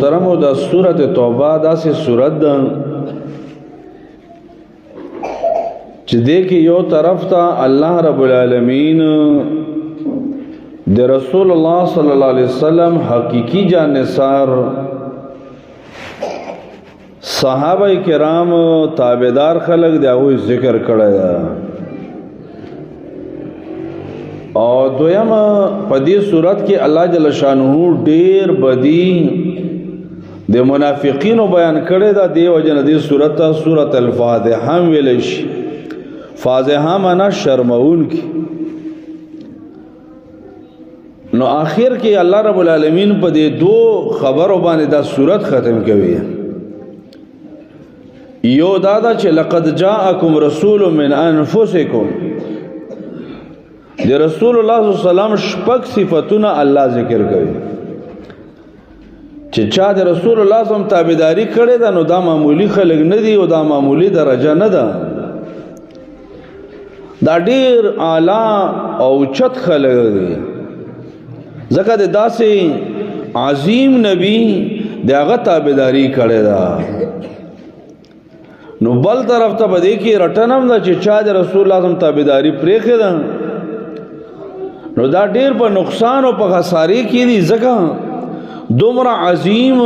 محترم دا سورت توبه داسې سورت ده چې دې کې یو طرف ته الله رب العالمین د رسول الله صلی الله علیه وسلم حقیقی جانثار صحابه کرام تابعدار خلق دی هغه ذکر کړی دا. او دویم په دې صورت کې الله جل شانه ډیر بدی د منافقینو بیان کړی دا. دی وجنه دې صورت ته سورۃ الفاتحه ویل شي. فاتحه معنا شرمون کی. نو آخر کې الله رب العالمین په دې دو خبرو باندې دا صورت ختم کوي. یو دا دا چې لقد جاءکم رسول من انفسکم، د رسول الله صلی الله علیه وسلم شپږ صفاتونه الله ذکر کوي چې چا د رسول الله صلی الله علیه وسلم تابعداري کړې ده نو دا معمولی خلک نه دي او دا معمولی درجه نه ده، دا ډیر اعلی او چت خلک دي. ځکه د داسې عظیم نبی د هغه تابعداري کړې ده. نو بل طرف ته به دې کې رټن هم ده چې چا د رسول الله صلی الله علیه وسلم تابعداري پرېښې ده نو دا ډیر په نقصان او په خسارې کې دي. ځکه دومره عظیم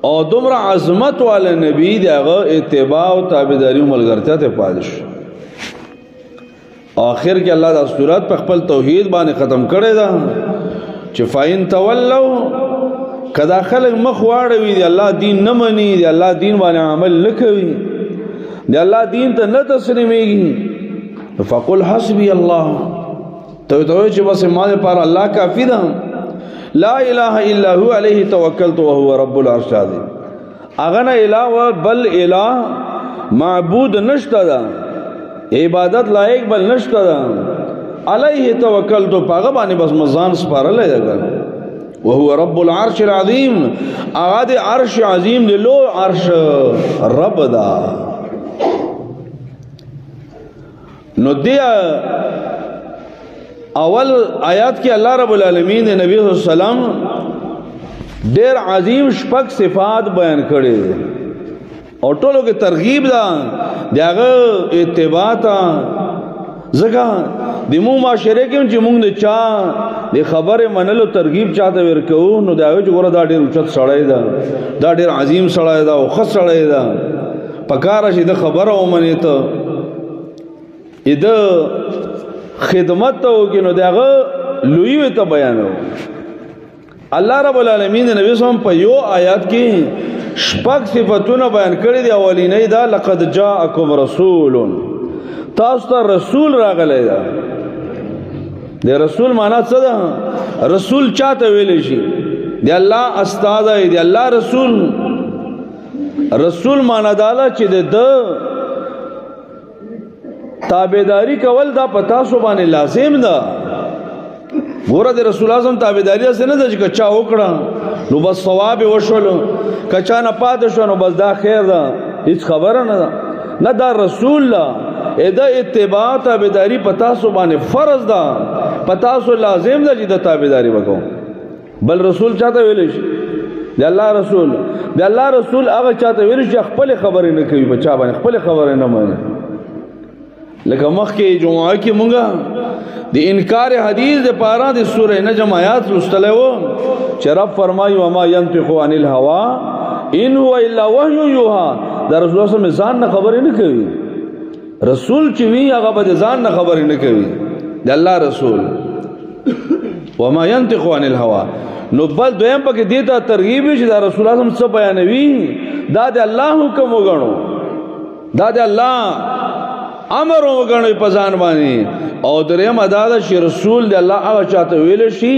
او دومره عظمت والا نبی د هغه اتباع او تابعداري ملګرتیا ته پاتې شو. آخر کې الله دا صورت په خپل توحید باندې ختم کړی ده چې فاین تولوا، کدا خلک مخ واړوي دی الله دین نه مني، دی الله دین باندې عمل نه کوي، دی الله دین ته نه تسلیمېږي، فقل حسبي الله، ته ته چې بس ما لپاره الله کافی ده، لا اله الا هو علیه توکلت وهو رب العرش العظیم. هغه نه علاوه بل اله معبود نشته ده، عبادت لایق بل نشته ده، علیه توکلت، په هغه باندې بس مزان سپارلی ده، وهو رب العرش العظیم، هغه د عرش عظیم دی، لوی عرش رب ده. نو دی اول آیات کې الله رب العالمین د نبی صلی الله علیه وسلم ډیر عظیم شپږ صفات بیان کړي او ټولو کې ترغیب ده د هغه اتباع ته. ځکه د مو معاشره کې چې موږ د چا د خبرې منلو ترغیب چاته ورکوو نو دا چې ګوره دا ډېر اوچت سړی ده، دا ډېر عظیم سړی ده او ښه سړی ده، پکاره چې د خبره ومنې ته د خدمت ته وکړي نو د هغه لویي ته بیانوو. الله رب العالمین د نبی صلی الله علیه وسلم په یو آیات کې شپږ صفاتونه بیان کړي دي. اولینی دا لقد جاءکم رسول، تاسو ته رسول راغلی ده. د رسول معنا څه ده؟ رسول چاته ویلی شي؟ د الله استاد دی، د الله رسول. رسول معنا دا ده چې د تابعداري کول دا په تاسو باندې لازم ده. ګوره د رسول اعظم تابعداري داسې نه ده چې که چا وکړه نو بس ثواب یې وشولو، که چا نه پاتې شو نو بس دا خیر ده، هیڅ خبره نه ده. نه، دا رسول ده، د اتباع تابعداري په تاسو باندې فرض ده، په تاسو لازم ده چې د تابعداري وکړو. بل رسول چاته ویلی شي؟ د الله رسول. د الله رسول هغه چاته ویلی شي چې خپلې خبرې نه کوي، په چا باندې خپلې خبرې نه مني. لکه مخکې جمعه کې مونږه د انکار حدیث د پاره د سورې نجم آیات لوستلی وو چې رب فرمایي وما ينطق عن الهوا ان هو الا وحی یوحى. دا رسول الله صلی الله علیه وسلم ځان نه خبرې نه کوي، رسول چې وي هغه به د ځان نه خبرې نه کوي، د الله رسول وما ينطق عن الهوا. نو بل دویم پکې دې ته ترغیب وي چې دا رسول الله صلی الله علیه وسلم څه بیانوي دا د الله حکم وګڼو، دا د الله امر وګڼو په ځان باندې. او دریم ادا ده چې رسول د الله هغه چاته ویل شي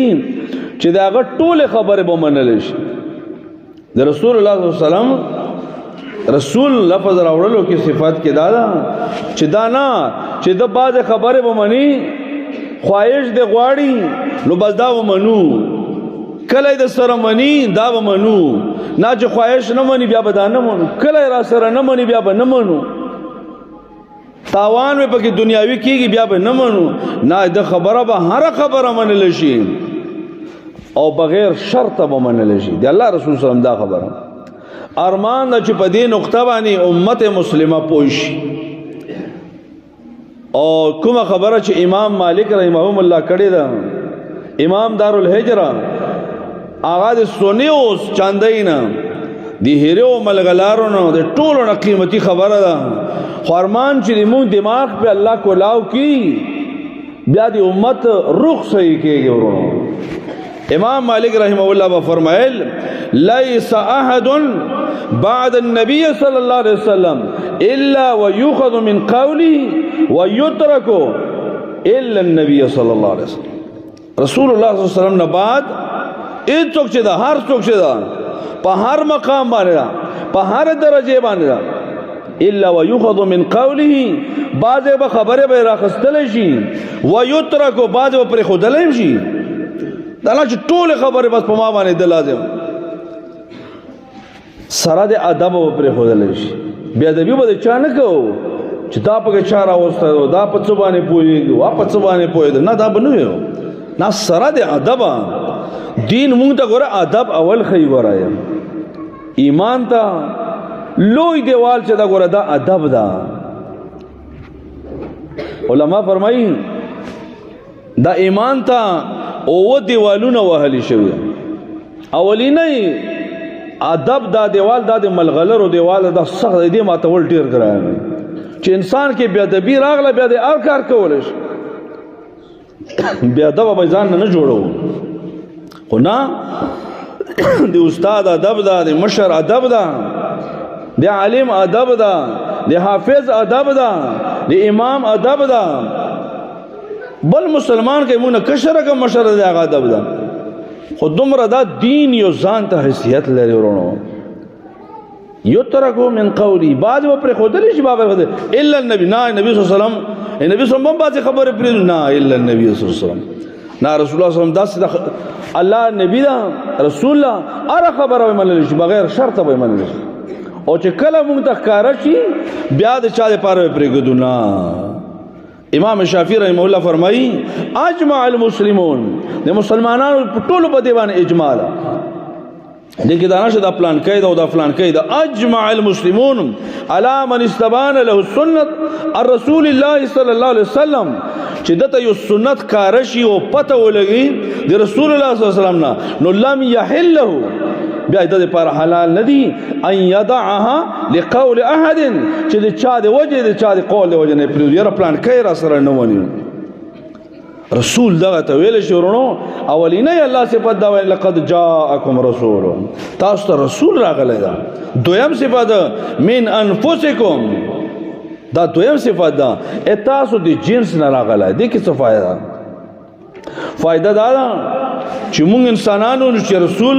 چې د هغه ټولې خبرې به منل شي. د رسول الله صلی الله علیه وسلم رسول لفظ راوړلو کې صفات کې دا ده چې دا نه چې د بعض خبرې به مني، خواهش د غواړي نو بس دا ومنو، کله د سره مني دا به منو، نه چې خواهش نه مني بیا به دا نه منو، کله را سره نه مني بیا به نه منو، تاوان به پکې دنیاوي کیږي بیا به نه منو. نه، د خبره به هر خبره منل شي. او بغیر شرط به منل شي. د الله رسول صلی الله علیه وسلم دا خبره ارمان ده چې په دې نقطه باندې امت مسلمه پوه شي. او کومه خبره چې امام مالک رحمهم الله کړې ده، امام دارالهجره هغه د سونی اوس چاندۍ نه د هیرو ملغلارو نه د ټولو نه قیمتي خبره ده. خو ارمان چې د مونږ دماغ په الله کولاو کی بیا د امت رخ صحیح کېږي. ورونو امام مالک رحمه الله به فرمایل ليس احد بعد النبي صلى الله عليه وسلم الا ويؤخذ من قوله ويترك الا النبي صلى الله عليه وسلم. رسول الله صلی الله علیه وسلم نه بعد هیڅوک چې ده، هر څوک چې ده، په هر مقام باندې ده، په هر درجه باندې ده، الا ويؤخذ من قوله، بعضې به خبرې به یې راخیستلی شي، ویترک، بعضې به پرېښودلی هم شي. دا نه چې ټولې خبرې بس په ما باندې ده لازم، سره د ادب به پرېښودلی شي. بې ادبي به د چا نه کوو چې دا پکې چا راوستی دی، دا په څه باندې پوهېږي، وا په څه باندې پوهېده، نه دا به نه وي. نه، سره د ادبه دین مونږ ته ګوره ادب اول ښیي. ګوره ایمان ته لوی دیوال چې دا ګوره دا ادب ده. علما فرمایي دا ایمان ته اووه دیوالونه وهلي شوي. اولینی ادب دا دیوال دا د ملغلرو دیوال دا سخت دی، دې ماتول ډېر ګران دی. چې انسان کې بې ادبي راغله بیا د هر کار کولی شي، بې ادبه به ځان نه جوړوو. خو نه، د استاد ادب ده، د مشر ادب ده، د عالم ادب ده، د حافظ ادب ده، د امام ادب ده. بل مسلمان کې مونږ کشر که مشر دی هغه ادب ده. خو دومره دا دین یو ځان ته حیثیت لري ورونو. یترکو من قولی، بعض به پرېښودلی شي، بعض به پرېښودلی الا النبي، نه نبی صلی الله علیه وسلم، نبی صلی الله علیه وسلم بعضې خبرې پرېږدي، نه الا النبي صلی الله علیه وسلم، نه رسول الله صلی الله علیه وسلم داسې د الله نبی ده، رسول الله، هره خبره به منلی شي، بغیر شرطه به منلی شي. او چې کله مونږ ته ښکاره شي بیا د چا دپاره به پرېږدو نه. امام شافعي رحمه الله فرمایي اجمع المسلمون، د مسلمانانو په ټولو په دې باندې اجماع ده. دې کې دا نشه دا پلان کوي دا او دا فلان کوي دا. اجمع المسلمون على من استبان له السنت الرسول الله صلی الله علیه وسلم، چې دته یو سنت کار شي او پته ولګي د رسول الله صلی الله علیه وسلم نه، نو لم يحل له، بیا د لپاره حلال نه دی ان يدعها لقول احد، چې د چا د وجې د چا د قول د وجې نه پرېږدي، یاره پلان کوي را سره نه ونیو. رسول دغه ته ویل شي ورونو اولینی الله صفت دا ویل لقد جاءکم رسول، تاسو ته رسول راغلی ده. دویم صفت من انفسکم، دا دویم صفت ده، ای تاسو د جنس نه راغلی. دې کې څه فایده؟ فایده دا ده چې مونږ انسانانو نو چې رسول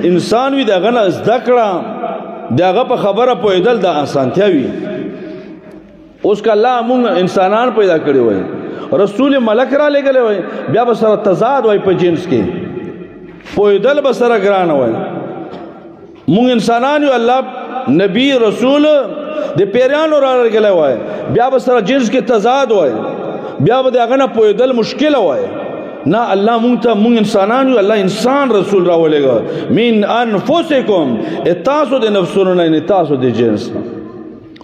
انسان وي د هغه نه زده کړه، د هغه په خبره پوهېدل دا اسانتیا وي. اوس که الله مونږ انسانان پیدا کړي وای، رسول ملک را لېږلی وای، بیا به سره تضاد وای په جنس کې، پوهېدل به سره ګرانه وای. مونږ انسانان یو، الله نبی رسول د پیریانو را لېږلی وای، بیا به سره جنس کې تضاد وای، بیا به د هغه نه پوهېدل مشکله وای. نه، الله مونږ ته، مونږ انسانان یو، الله انسان رسول را ولېږه. من انفسکم، تاسو د نفسونو نه، یعنې تاسو د جنس نه.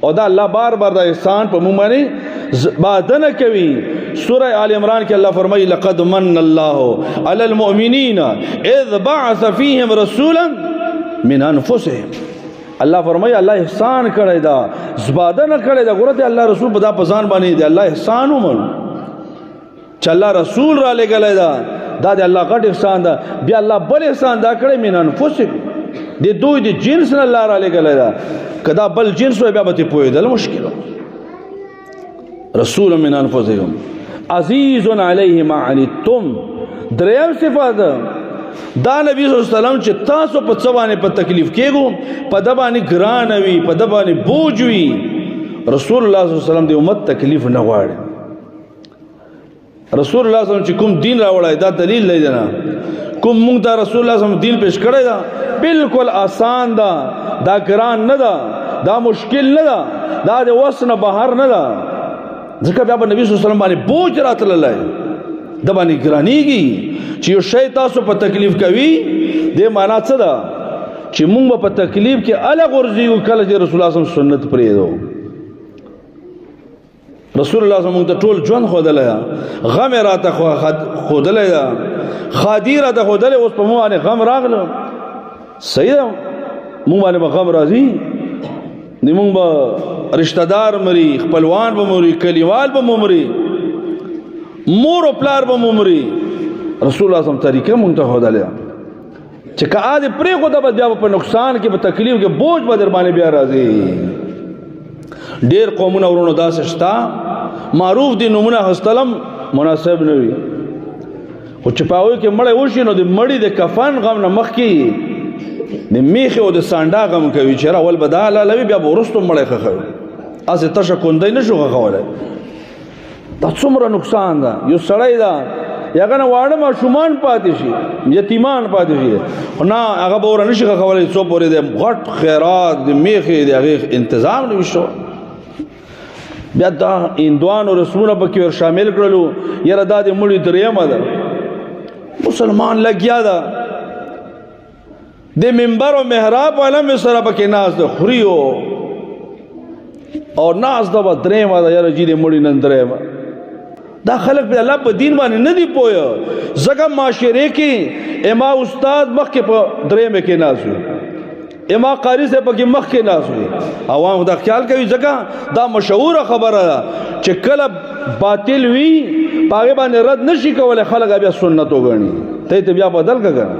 او دا الله بار بار دا احسان په مونږ باندې بادنه کوي. سورہ آل عمران کې الله فرمایي لقد من الله علی المؤمنین اذ بعث فیهم رسولا من انفسهم. الله فرمایي الله احسان کړی دا، زبادنه کړی دا. ګوره دی الله رسول په دا په ځان باندې دی الله احسان ومنو چې الله رسول را لېږلی دا، دا دی الله غټ احسان ده. بیا الله بل احسان دا کړی من انفسهم، د دوی د جنس نه الله را لېږلی دا. که دا بل جنس وای بیا به ترې پوهېدل مشکل و. رسول من انفسهم عزیز علیه ما عنتم. دریم صفت دا نبی صلی الله علیه وسلم چې تاسو په څه باندې په تکلیف کېږو، په ده باندې ګران وي، په ده باندې بوج وي، رسول الله صلی الله علیه وسلم د امت تکلیف نه غواړي. رسول الله صلی الله علیه وسلم چې کوم دین راوړی دا دلیل دی نه، کوم مونږ ته رسول الله صلی الله علیه وسلم دین پیش کړی دا بالکل آسان ده، دا ګران نه ده، دا مشکل نه ده، دا د وس نه بهر نه ده. ځکه بیا به نبی صلی الله علیه وسلم باندې بوج راتللی. د باندې ګرانیږي چې یو شی تاسو په تکلیف کوي، دې معنا څه ده؟ چې مونږ په تکلیف کې اله غورځیږو کله چې رسول الله صلی سنت پرېږدو. رسول الله صلی الله ته ټول ژوند ښودلی ده، غم یې راته ښودلی ده، ښادي راته ښودلی، اوس په مونږ باندې غم راغله. صحیح ده، مونږ باندې به غم راځي، د مونږ به رشته دار مري، خپلوان به مري، کلیوال به مري، مور او پلار به مري. رسول الله صلی طریقه مونږ ته ښودلې ده چې که عادي پرېښوده به بیا په نقصان کې، په تکلیف کې بوج به در باندې بیا راځي. ډېر قومونه ورونو داسې شته معروف دي، نومونه اخیستل هم مناسب نه وي، خو چې په هغوی کې مړی وشي نو د مړي د کفن غم نه مخکې د میخې او د سانډا غم کوي چې اول به دا حلالوي، بیا به وروستو مړی ښخوي. هسې تشه کوندۍ نه شو ښخولی. دا څومره نقصان ده. یو سړی ده هغه نه واړه ماشومان پاتې شي، یتیمان پاتې شي، خو نه هغه به ور نه شي ښخولی څو پورې د غټ خیرات د میخې د هغې انتظام نه وي شوی. بیا دا هندوانو رسمونه پکې ور شامل کړلو، یاره دا د مړي درېیمه ده. مسلمان لګیا ده، د منبر او محراب والا مې سره پکې ناست ده، خوري او ناست ده، به درېیمه ده، یاره جي د مړي نن درېیمه. دا خلک په الله په دین باندې نه دی پوه، ځکه معاشرې کې اما استاد مخکې په درېیمه کې ناست وي، اما قاری صاحب پکې مخکې ناست وي. عوام دا خیال کوي، ځکه دا مشهوره خبره ده چې کله باطل وي په هغې باندې رد نشي کولی، خلک بیا سنت وګڼي، ته یې ته بیا بدل کړه که نه.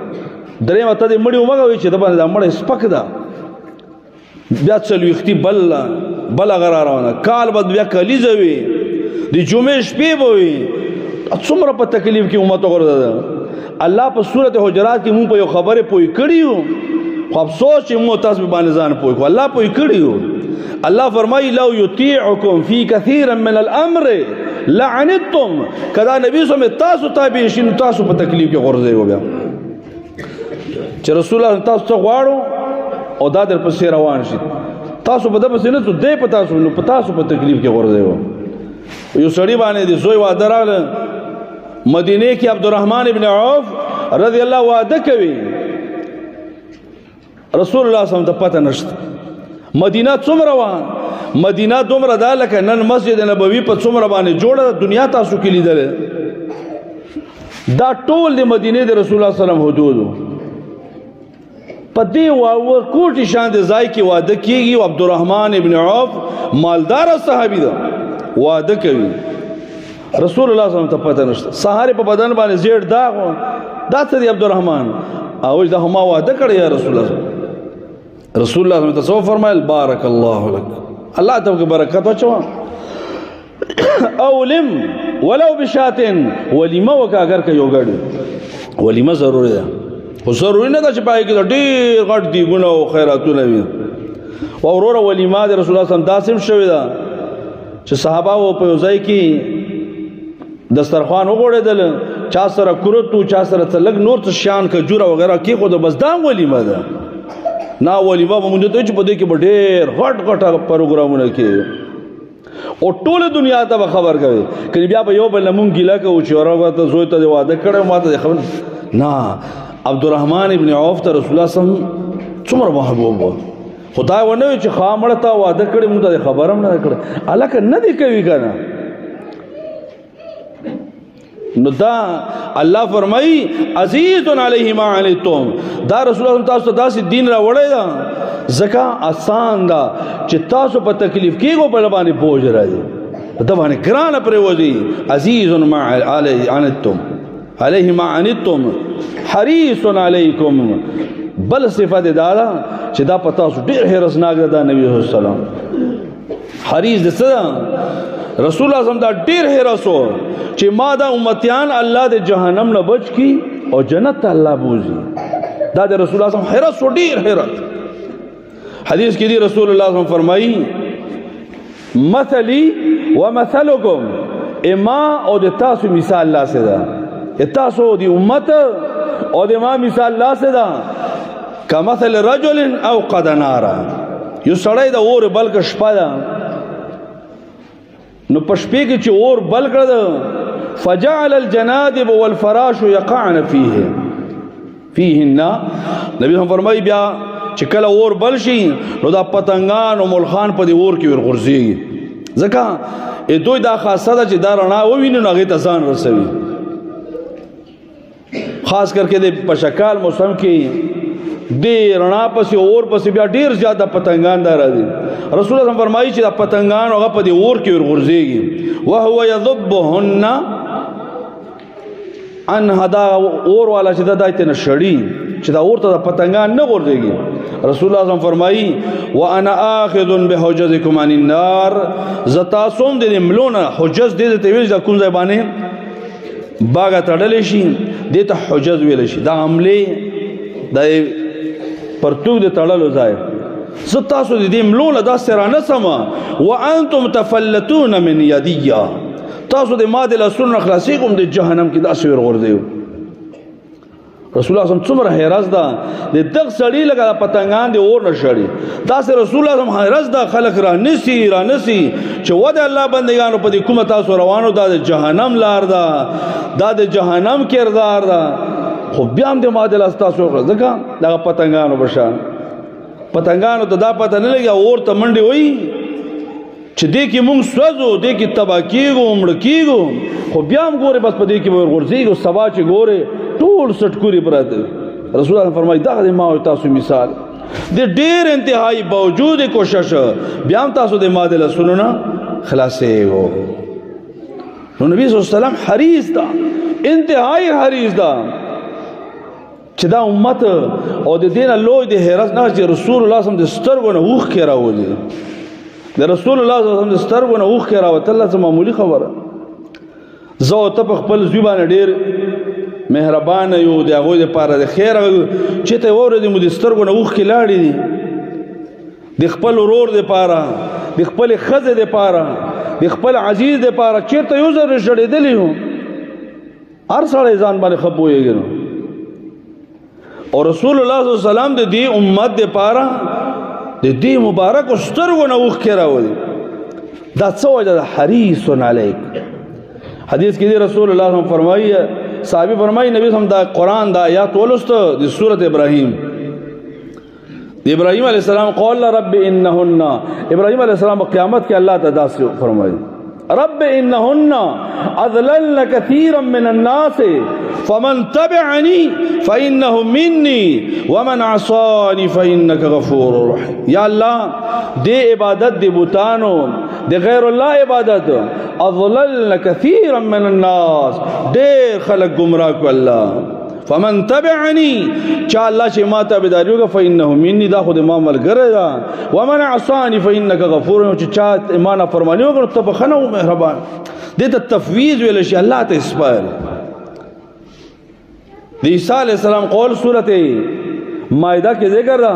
درېیمه ته دې مړي ومږوي چې د باندې دا مړی سپک ده، بیا څلوېښتي بله غره روانه، کال به بیا کلیزه وي، د جمعې شپې به وي. څومره په تکلیف کې امت وغورځېده. الله په سورت حجرات کې مونږ په یو خبرې پوه کړي یو، خو افسوس چې مونږ تاسو باندې ځان پوه کړو. الله پوه کړي یو. الله فرمایي لو یطیعکم فی کثیر من الامر لعنتم، که دا نبی صلی الله علیه وسلم تاسو تابع شي نو تاسو په تکلیف کې غورځئ. بیا چې رسول الله تاسو څه غواړو او دا در پسې روان شي، تاسو به د پسې نه ځو، دی په تاسو نو په تاسو په تکلیف کې غورځئ. یو سړي باندې د زوی واده راغله مدینه کې، عبدالرحمن ابن عوف رضی الله واده کوي، رسول الله صلی الله علیه وسلم ته پته نشته. مدینه څومره وه؟ مدینه دومره ده لکه نن مسجد نبوي په څومره باندې جوړه ده، دنیا تاسو کې لیدلې. دا ټول د مدینې د رسول الله صلی الله علیه وسلم حدود په دې ورکوټي شان د ځای کې واده کیږي. عبدالرحمن ابن عوف مالدار صحابي ده، واده کوي، رسول الله صلی الله علیه وسلم ته پته نشته. سهار په بدن باندې زیړ داغ و، دا څه دی عبدالرحمن؟ او دا ما واده کړی یا رسول الله. رسول الله صلی الله علیه وسلم فرمایل بارک الله لک، الله ته برکت واچوه. اولم ولو بشاتن، ولیمه وکړه اگر که یو ګړی. ولیمه ضروري ده، خو ضروري نه ده چې پای کې ډېر غټ دیګونه او خیراتونه وي. وروره ولیمه د رسول الله صلی الله علیه وسلم داسې هم شوې ده چې صحابه و په یو ځای کې دسترخوان وغوړېدل، چا سره کرت و، چا سره څه لږ نور څه شیان کجوره وغیره کېښوده، بس دا هم ولیمه ده. نه ولیمه به مونږ ته چې په دې کې به ډېر غټ غټ هغه پروګرامونه کېږي او ټوله دنیا ته به خبر کوي. که بیا به یو بل نه مونږ ګیله کوو چې وروره ته زوی ته دې واده کړی، ما ته دې خبر نه. عبدالرحمن ابن عوف ته رسول الله صلی الله علیه وسلم څومره محبوب و، خدای ونه وی چې خامړه تا واده کړی، مونږ ته دې خبر هم نه ده کړې، هلکه نه دې کوي که نه. نو دا الله فرمایي عزیز علیه ما عنتم، دا رسول الله تاسو ته داسې دین راوړی ده ځکه اسان ده چې تاسو په تکلیف کېږو په باندې بوج راځي، په ده باندې ګرانه پرېوځي. عزیز ما عنتم، علیه ما عنتم حریص علیکم. بل صفت دا ده چې دا په تاسو ډېر حرصناک ده. دا نبی صلی الله علیه وسلم حریص د څه ده؟ رسول الله صلی الله علیه وسلم دا ډېر حرص و چې ما دا امتیان الله د جهنم نه بچ کی او جنت ته الله بوزي. دا د رسول الله صلی الله علیه وسلم حرص و، ډېر حرص. حدیث کې دی رسول الله صلی الله علیه وسلم فرمایي مثلی ومثلکم، اما او د تاسو مثال لاسه ده، تاسو د امت او د ما مثال لاسه ده، کمثل رجل اوقد نارا. یو سړی د اور بلک شپه ده، نو په شپې کې چې اور بل کړه فجعل الجنادب والفراش يقعن فيه فيهن. نبی هم فرمایي بیا چې کله اور بل شي نو دا پتنګان او ملخان په دې اور کې ورغورځيږي، ځکه دوی دا خاصه ده چې دا رڼا وویني نو هغې ته ځان رسوي. خاص کر کې د پشکال موسم کې د رڼا پسې اور پسې بیا ډیر زیات د پتنګان دا راځي. رسول الله فرمایي چې د پتنګان هغه په دې اور کې ورغورځيږي، وهو يذبهن ان هدا اور والا چې دا دایته نه شړي چې دا اور ته د پتنګان نه غورځيږي. رسول الله صلی فرمایي وانا اخذ بحجزکم عن النار، زتا سوم دې ملونه حجز دې ته ویل چې کوم ځای باندې باغه تړل شي دې ته حجز ویل شي. دا عملي د پرتوګ د تړلو ځای. زه تاسو دې ملونه دا سره نه سم، وانتم تفلتون من یدیا، تاسو د ما د لاسونو خلاصېږم د جهنم کې داسې ورغورځیو. رسول الله صلی څومره حیرت ده د دغه سړي لکه د پتنګان د اور نه شړي، داسې رسول الله صلی حیرت ده خلک را نسی را نسی چې و د الله بندگانو په دې کومه تاسو روانو، دا د جهنم لار ده، دا د جهنم کردار ده. خو بیا هم د ما د لاس تاسو ځکه دغه پتنګانو په شان پتنګانو ته دا پته نه لګي اور ته منډې وایي چې دې کې مونږ سوځو، دې کې تباه کېږو، مړه کېږو، خو بیا هم ګورې بس په دې کې به ورغورځېږو، سبا چې ګورې ټول سټکوري پراته وي. رسول الله فرمایي دغه د ما او تاسو مثال د ډېر انتهایي باوجود کوشش بیا هم تاسو د ما د لاسونو نه خلاصېږو. نو نبی صلی الله علیه وسلم حریص ده، انتهایي حریص ده چې دا امت او د دین لوی د حیرت نه چې رسول الله صلی الله علیه وسلم د سترګو نه اوښکې راوځي، د رسول الله صلی الله علیه وسلم د سترګو نه اوښکې راوتله څه معمولي خبره. زه او ته په خپل زوی باندې ډېر مهربان یو، د هغوی دپاره د خیر چې ته واورېدې مو د سترګو نه اوښکې لاړې دي، د خپل ورور دپاره، د خپلې ښځې دپاره، د خپل عزیز دپاره چېرته یو ځل ژړېدلی یو. هر سړی ځان باندې ښه پوهېږي. نو او رسول الله صلی الله علیه وسلم د دې امت دپاره د دې مبارکو سترګو نه اوښکې راولي. دا څه وجه ده؟ حریص علیک. حدیث کې دی رسول الله صلی الله علیه وسلم فرمایي، صحابي فرمایي نبی صلی الله علیه وسلم دا قرآن دا آیات ولوسته د سورة ابراهیم، د ابراهیم علیه السلام قول رب انهن، ابراهیم علیه السلام په قیامت کې الله ته داسې فرمایي رب انهن اضللن كثيرا من الناس فمن تبعني فإنه مني ومن عصاني فإنك غفور رحيم. یا الله دې عبادت دې بوتانو دې غیر الله عبادت اضللن كثيرا من الناس، ډېر خلک گمراه کو الله. فمن تبعني، چا الله چې ما تابعداري وکړه فإنه مني، دا خو د ما ملګری ده، ومن عصاني فإنك غفور، چې چا ما نافرماني وکړه ته بخښنه او مهربان. دې ته تفویض ویل شي، الله ته سپاري. د عیسی علیه السلام قول سورة مائده کې ذکر ده،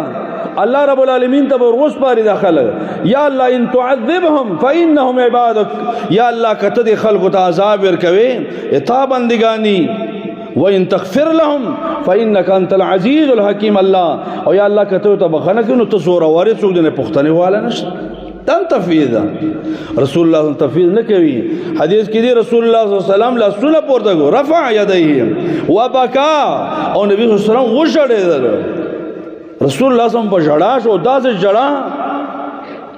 الله رب العالمین ته به وروسپاري دا خلک، یا الله ان تعذبهم فإنهم عبادك، یا الله که ته دې خلکو ته عذاب ورکوې تا بندګاني، وإن تغفر لهم فإنك أنت العزيز الحكيم. الله او یا الله که ته ورته بخښنه کوې نو ته زورور یې، څوک دې نه پوښتنې والا نشته. تم تفویض ده، رسول الله صلی الله علیه وسلم تفویض نه کوي. حدیث کې دی رسول الله صلی الله علیه وسلم لاسونه پورته کړو، رفع یدیه وبکا، او نبی صلی الله علیه وسلم وژړېدل. رسول الله صلی الله علیه وسلم په ژړا شو، داسې ژړا،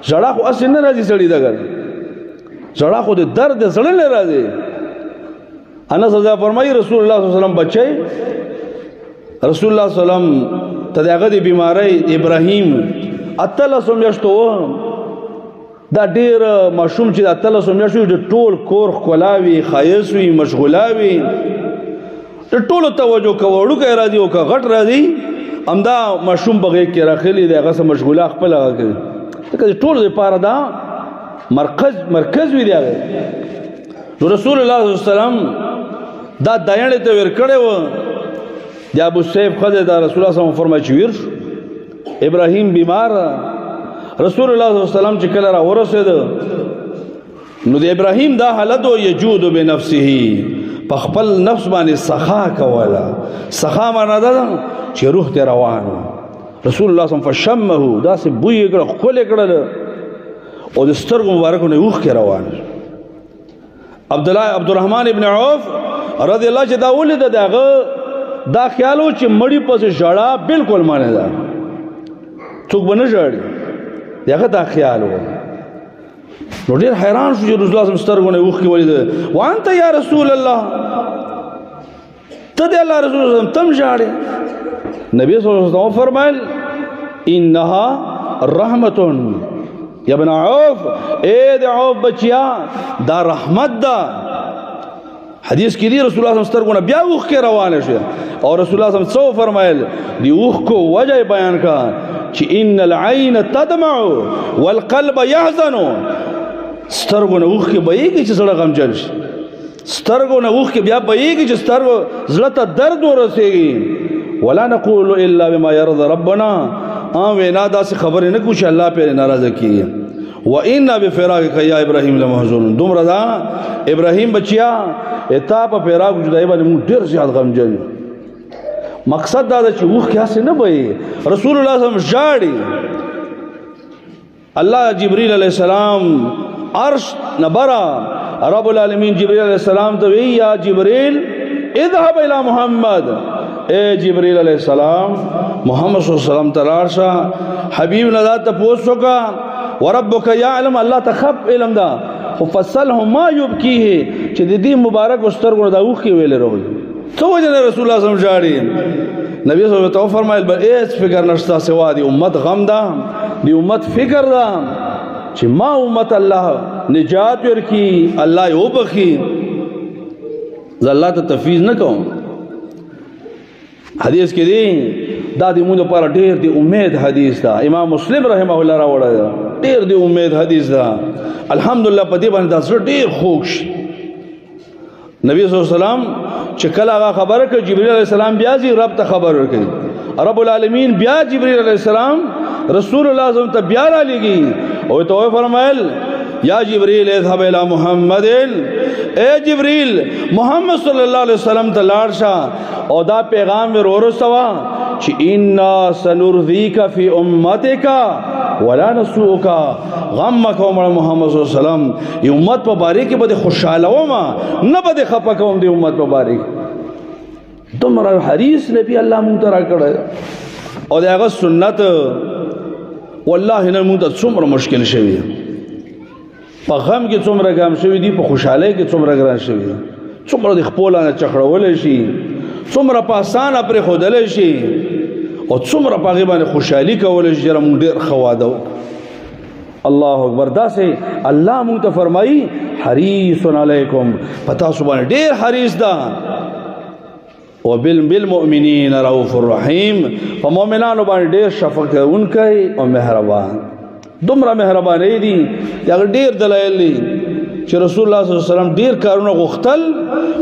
ژړا خو هسې نه راځي سړي ته، ژړا خو د درد زړه نه راځي. انس رضی الله فرمایي رسول الله صلی الله علیه وسلم بچی، رسول الله صلی الله علیه وسلم ته د هغه د بیمارۍ ابراهیم 18 میاشتو و، دا ډېر ماشوم چې د 18 میاشتو د ټول کور ښکلا وي، ښایست وي، مشغولا وي، د ټولو توجه کوه، وړوکی راځي او که غټ راځي همدا ماشوم په غېږ کې راخلي دی، هغه څه مشغولا خپله هغه کوي، ځکه د ټولو دپاره دا مرکز وي دی هغه. نو رسول الله صلی الله علیه وسلم دا دایڼې ته ورکړی و، د ابو سیف ښځې ته رسول الله صلی الله علیه وسلم فرمایي چې ویر شو، ابراهیم بیمار. رسول الله صلی الله علیه وسلم چې کله را ورسېده نو د ابراهیم دا حالت و، یجود بنفسه، په خپل نفس باندې سخا کوله. سخا معنا دا ده چې روح ته روان و. رسول الله صلی الله علیه وسلم فشمه، داسې بوی یې کړه، ښکل یې کړل، او د سترګو مبارکو نه یې اوښکې روان. عبد الله عبدالرحمن ابن عوف رضی الله چې دا ولید دغه دا خیالو چې مړی پس ژړا بالکل معنی ده، څوک به نه ژاړي، دغه دا خیال و. نو ډیر حیران شو چې رسول الله سترګو نه اوښکې ولید. وانت یا رسول الله، ته د الله رسول الله تم ژاړې؟ نبی صلی الله علیه وسلم فرمایل انها رحمت یا ابن عوف، اے د عوف بچیا دا رحمت ده. حدیث کې دی رسول الله صلی الله علیه وسلم سترګو نه بیا اوښکې روانې شوې او رسول الله صلی الله علیه وسلم څه وفرمایل؟ د اوښکو وجه یې بیان کړه چې ان العین تدمع والقلب يحزن. سترګو نه اوښکې بهیږي چې زړه غمجن شي، سترګو نه اوښکې بیا بهیږي چې سترګو زړه ته درد ورسېږي. ولا نقول الا بما يرضى ربنا، وینا داسې خبرې نه کوو چې الله پرې ناراضه کېږي. وإنا بفراقك يا ابراهيم لمحزون. دومره دا ابراهيم بچیا اتا په فراق جدای باندې موږ ډېر زیات غمجن یو. مقصد دا ده چې اوښکې هسې نه بهیږي، رسول الله صلی الله علیه وسلم ژاړي. الله جبريل علیه السلام عرش نبرا رب العالمین جبريل علیه السلام ته وی یا جبريل اذهب الى محمد، اے جبريل علیه السلام محمد صلی الله علیه وسلم ته لاړ شه، حبیب نه دا تپوس وکړه، وربک یعلم، الله ته خپ علم ده، خو فصله ما یبکیه، چې د دې مبارک سترګو دا اوښکې ویلې راوځي. څه وجه نه رسول الله صلی الله علیه وسلم ژاړي؟ نبی صلی الله علیه وسلم فرمایل بل هیڅ فکر نشته سوا دی امت غم ده، دی امت فکر ده چې ما امت الله نجات ورکي، الله یې وبخي، زه الله ته تفویض نه کوم. حدیث کې دی دا د موږ لپاره ډېر د امید حدیث ده، امام مسلم رحمه الله راوړی ده، ډېر د امید حدیث ده. الحمدلله په دې باندې دا زړه ډېر خوږ شي. نبی صلی الله علیه وسلم چې کله هغه خبره کړه، جبرئیل علیه السلام بیا ځي رب ته خبر ورکړي، رب العالمین بیا جبرئیل علیه السلام رسول الله صلی الله علیه وسلم ته بیا را لېږي او ته وفرمایل یا جبرئیل اذهب الى محمد، اے جبرئیل محمد صلی الله علیه وسلم ته لاړ شه او دا پیغام ور ورسوه چې انا سنرضیک فی امتک ولا نسوک، غم مه کوه مړه محمد صلی الله علیه وسلم، ای امت په باره کې به دې خوشحاله وم، نه به دې خفه کوم دې امت په باره کې. دومره حریص نبی الله مونږ ته راکړی او د هغه سنت والله نن مونږ ته څومره مشکل شوی، په غم کې څومره ګام شوي دي، په خوشحالۍ کې څومره ګران شوي دي، څومره د خپله نه چخړولی شي، څومره په اسانه پرېښودلی شي او څومره په هغې باندې خوشحالي کولی شي. چې مونږ ډېر ښه واده وکړو. الله اکبر. داسې الله مونږ ته فرمایي حریص علیکم، په تاسو باندې ډېر حریص ده. وبالمؤمنین رؤوف الرحیم، په مؤمنانو باندې ډېر شفقت کوونکی او مهربان. دومره مهرباني دي، هغه ډېر دلایل دي چې رسول الله صلی الله علیه وسلم ډېر کارونه غوښتل،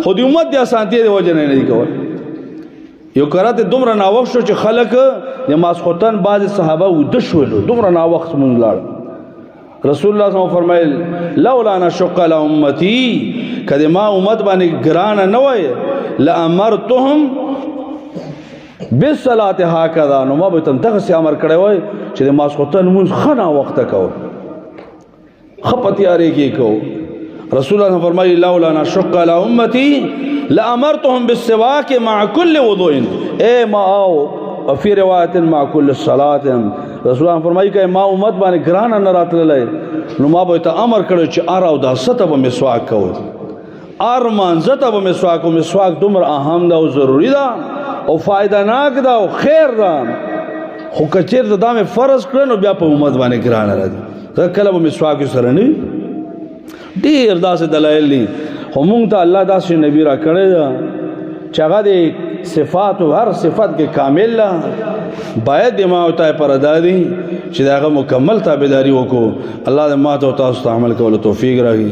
خو د امت د اسانتیا د وجې نه نه دي کول. یو کرات دومره ناوخت شو چې خلک د ماسخوتن بعضې صحابه ویده شول، دومره ناوخت مونږ لاړ. رسول الله صلی الله علیه وسلم فرمایل لولا نشق علی امتی، که د ما امت باندې ګرانه نه وای لامرتهم بالصلاة هکذا، نو ما به تم دغسې امر کړی وای چې د ماسخوتن لمونځ ښه ناوخته کوو، ښه په تیارې کې کوو. رسول الله فرمایي لولا نشق علی امتی لامرتهم بالسواک مع كل وضوء، اے ما او فی روایت مع كل صلاة. رسول الله فرمایي که ما امت باندې ګرانه نه راتللی نو ما به ته امر کړی چې ار او داسه ته به مسواک کوئ، ار مانځه ته به مسواک کوئ. مسواک دومره اهم ده او ضروري ده او فایده ناک ده او خیر ده، خو که چېرته دا مې فرض کړه نو بیا په امت باندې ګرانه راځي، ځکه کله به مسواک سره نه وي. ډېر داسې دلایل دي، خو مونږ ته الله داسې نبی را کړی ده چې هغه د صفات او هر صفت کې کامل ده. باید د ما او تا پر ادا دي چې د هغه مکمل تابعداري وکړو. الله دې ما ته او تاسو ته عمل کولو توفیق راکړي.